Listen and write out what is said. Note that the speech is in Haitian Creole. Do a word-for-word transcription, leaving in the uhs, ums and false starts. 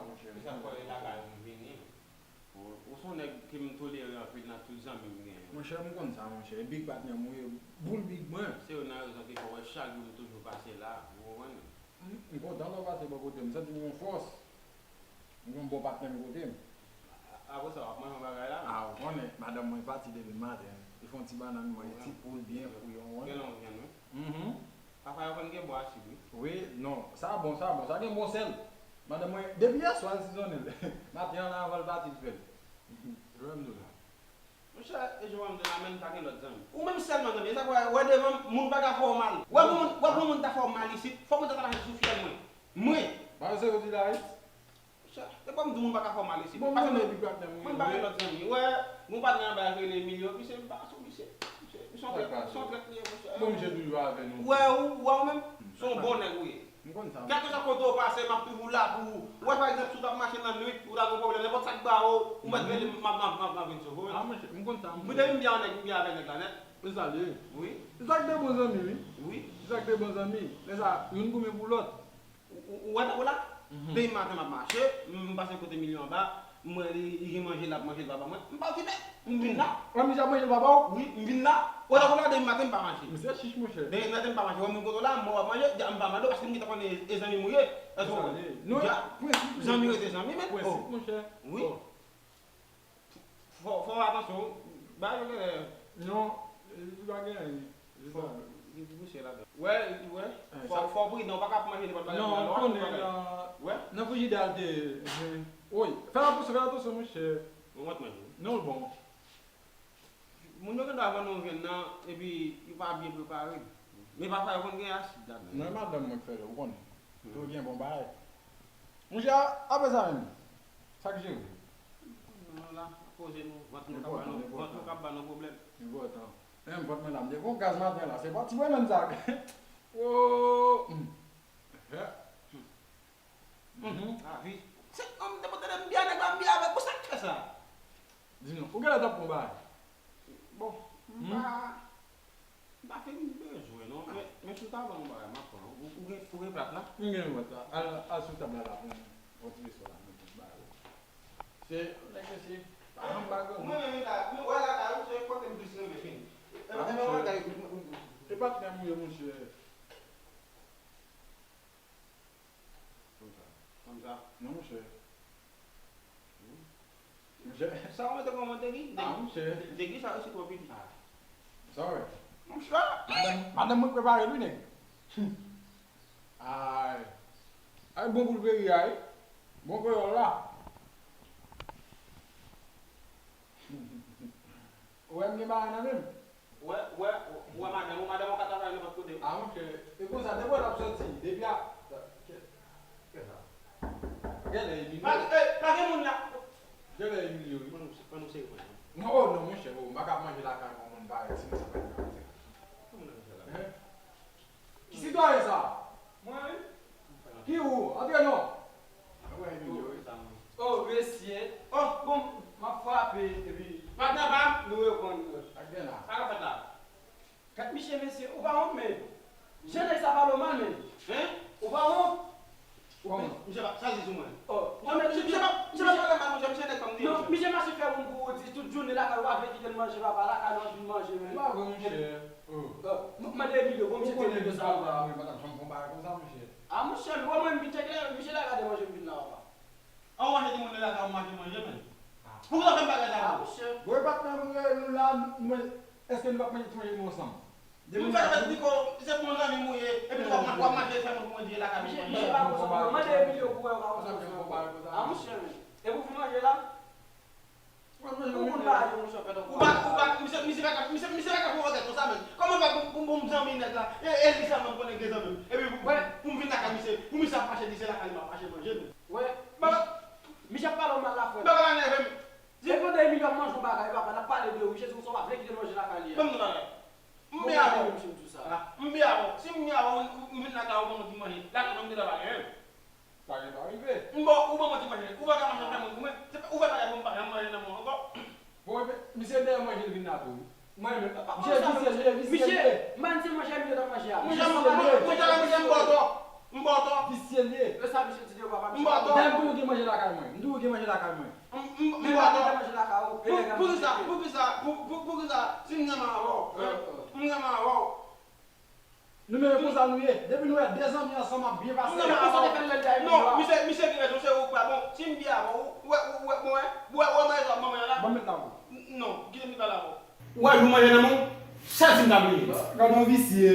Monchè, se sa k fè w lakay ou m vini. Ou, ou se yon nèg ke m tolere anpil nan tout zanmi m genyen. Monchè, m konn sa, monchè. E big patnè m ou ye, boul big mwen. Se youn nan rezon ki fè w wè chak jou m toujou pase la, ou konprann? M, m kontan lè w pase bò kote m. M santi m gen yon fòs. M gen yon bon patnè m kote m. A, apre sa, w ap manje yon bagay la menm? A, ou konnen, madanm mwen pati depi maten. Li fè yon ti bannann mwen, ti poul byen fri, ou konnen. Gen lè w jwenn, wi. Mhm. Pafwa yo konn gen bon asid, wi. Wi, non, sa bon, sa bon, sa gen bon sèl. Madanm mwen, depi yèswa l sizonnen l. Maten an la, avan l pati, l fè l. Jwenn m tou la. Monchè, e jan w ap di la, menm pa gen lòt zanmi. Ou menm sèlman zanmi. E sa k fè, wè devan m, moun pa ka fè w mal. Wè pou moun, wè pou moun ta fè w mal isit, fòk ou ta travay sou fyèl mwen. Mwen! Ba se yo di la, wi. Monchè, se pa m di moun pa ka fè w mal isit. Bon, mwen pa gen lòt zanmi. Wè, gon patnè anba yo rele Emilio, misye, m pa sou misye. Misye, misye yon trèt, misye yon trèt li ye, monchè. Bon, misye toujou avè nou. Wè, ou, wè ou menm, se yon bon nèg ou ye. M konn sa. Kèlkeswa kote w pase, m ap toujou la pou ou. Ou wè, pa egzanp, si w t ap mache nan nwit, ou ta gen pwoblèm, nenpòt sa k ba ou, ou mèt rele m, m ap, m ap, m ap, m ap vin sove w. A, monchè, m konn sa, monchè. Depi m byen avèk, m byen avèk nèg la nèt. Se sa l ye. Wi. Se sa k de bon zanmi, wi. Wi. Se sa k de bon zanmi. Lè sa, youn goumen pou lòt. Ou, ou, ou wè tankou la? Mhm. Depi maten m ap mache, m pase kote Milyon anba, m wè li, li gen manje, l ap manje, l pa ban mwen. M pa okipe. M vin la. Ann, misye ap manje, l pa ba w? Wi, m vin la. Ou wè tankou la, depi maten m pa manje. Misye chich, monchè. Depi maten m pa manje. Wè moun kote w la, m wè w ap manje, dja m pa mande w paske m gentan konnen e zanmi m ou ye. Èske w konprann? Non, prensip, zanmi rete zanmi, men. Prensip, monchè. Wi. Fò, fò w atansyon, bagay yo genlè. Non, li pa gen anyen. Fò, li, li pousyè ladan. Wè, wè. Fò, fò w pridan, ou pa ka ap manje nenpòt bagay. Non, ou konnen, nan, wè, nan frijidè a te, woy, fè atansyon, fè atansyon, monchè. Mwen mèt manje. Non, l bon. Moun yo gendwa vann yon vyann nan, epi yo pa byen prepare. Men pafwa yo konn gen asid ladan. Non, e madanm mwen k fè l, ou konnen. Tou gen bon bagay. Monchè, apre sa menm, sa k jere? Non, la, poze nou, vant nou k ap ba nou, vant nou k ap ba nou pwoblèm. Enpòtan. Menm vant mwen la, m te pran gaz maten la, se pa ti bannann sa. Wo! Lavi. Se kòm te pote m byen nèg la, m byen avèk ou, sa k fè sa? Di non, ou genlè t ap pran bagay. Bon, m pa, m pa fin bezwen non, men, men si w ta ban m yon bagay, m ap pran. Ou, ou gen, ou gen plat la? M gen plat la. Al, al sou tab la, la, pran yon ti reso la, mwen tout bagay. Se, nèg mesye, pa janm pa gen. Mwen menm, e la, mwen wè lakay ou, se kote m plis renmen vin. E, e, e, e, e, e patnè m ou ye, monchè. Kòmsa. Kòmsa. Non, monchè. Monchè. Sa w mete kòmantè ki? Ah, monchè. De, de ki sa yo si twò piti? Ah. Sorry. Monchè. Madanm, madanm mwen prepare l wi, nèg. Ay. Ay, bon pou l peyi a, wi. Bon kreyòl la. Ou wè m gen bagay nan men m? Ou wè, ou wè, ou wè madanm ou, madanm ou ka travay nenpòt kote. Ah, monchè. E konsa, depi w ap soti, depi a, kè, kè sa. Genlè Emilio. Pa, eh, pa gen moun la. Genlè Emilio, wi. Ban nou, ban nou seri pwen. Non, oh, non, monchè, oh, m pa ka ap manje lakay yon moun parèy, si m sa pa di sa. Ki moun nan fè la? Hein? Ki sitwayen sa? Mwen, wi. Ki ou? Antre non. Oh, mesye. Oh, bon, m ap frape, epi patnè pa m. Nou reponn. Sa k gen la? Sa k ap fèt la? Gad misye, mesye, ou pa wont, men. Jan nèg sa pale w mal, men. Hein? Ou pa wont? Misye pa, sa l di sou mwen? Oh, non, men misye, misye pa, misye pa pale mal, monchè, misye nèg pa m di. Non, misye mache fè moun pou ou di tout jounen lakay ou pa vle kite l manje, papa, lakay ou anpil manje, men. Pa vre, monchè. Oh. Oh, m ap mande Emilio, bon, misye te di sa, papa. Mwen pa t ap janm fè yon bagay konsa, monchè. Ah, monchè, wè mwen, m vin tcheke, misye la gade manje m vin la, papa. An w manje timoun nan lakay w manje manje, men. Poukisa w fè m bagay sa? Ah, monchè. Bon, e patnè m, nou la, nou, èske nou p ap manje ti manje nou ansanm? M fè fè piko, se pou zanmi m ou ye, epi w ap, w ap manje fè moun pou manje lakay pou manje. Misye pa konsa, mande Emilio pou wè w pa konsa. Ah, monchè, men. E pou vin manje la? Ou konn bagay yo, monchè, fè ou pa, ou pa, misye, misye pa ka, misye, misye pa ka pwovòke konsa, men. Kòman fè pou, pou, pou m zanmi nèg la? E, e li sèlman m konnen gen zanmi m. Epi pou, pou m vin lakay misye, pou misye ap mache di se lakay li m ap mache manje, men. Wè, misye ap pale w mal la, frè. Bagay la nève m. Se pandan Emilio ap manje yon bagay, papa, n ap pale de ou, misye di konsa w pa vle kite l manje lakay li a. Ban m yon bagay. M byen avè w. M byen avè w. Si m byen avè w, m vin lakay ou, ban mwen ti manje. Lakay mwen m gentan pa genyen. Sa gentan rive. M ba w, ou ban mwen ti manje. Ou pa ka manje nan men mwen. Se pa, ou fè bagay pou m pa janm manje nan men w ankò. Bon, epi, misye dèyè manje l vin la tou. Mwen menm. Misye visye l ye, visye l ye. Misye, m pa di se manje Emilio t ap manje a. Manje, manje, manje, manje, m ba w tò. M ba w tò. Visye l ye. E sa misye di de papa, misye. M ba w tò. Dam tou gen manje lakay mwen. M toujou gen manje lakay mwen. M pa gen manje lakay ou. Poukisa, poukisa, poukisa si m renmen avè w, m renmen avè w. Nou menm e konsa nou ye. Depi nou wè de zanmi ansanm ap byen pase. Non, misye, misye gen rezon, se ou k pa bon. Si m byen avè w, ou wè, ou wè, bon, wè, ou wè, ou wè manje sa manman la. Ban m met la pou ou. Non, kite m pale avè w. Ou wè jou manje nan men w, sèl si m ta bliye. Gade yon visye.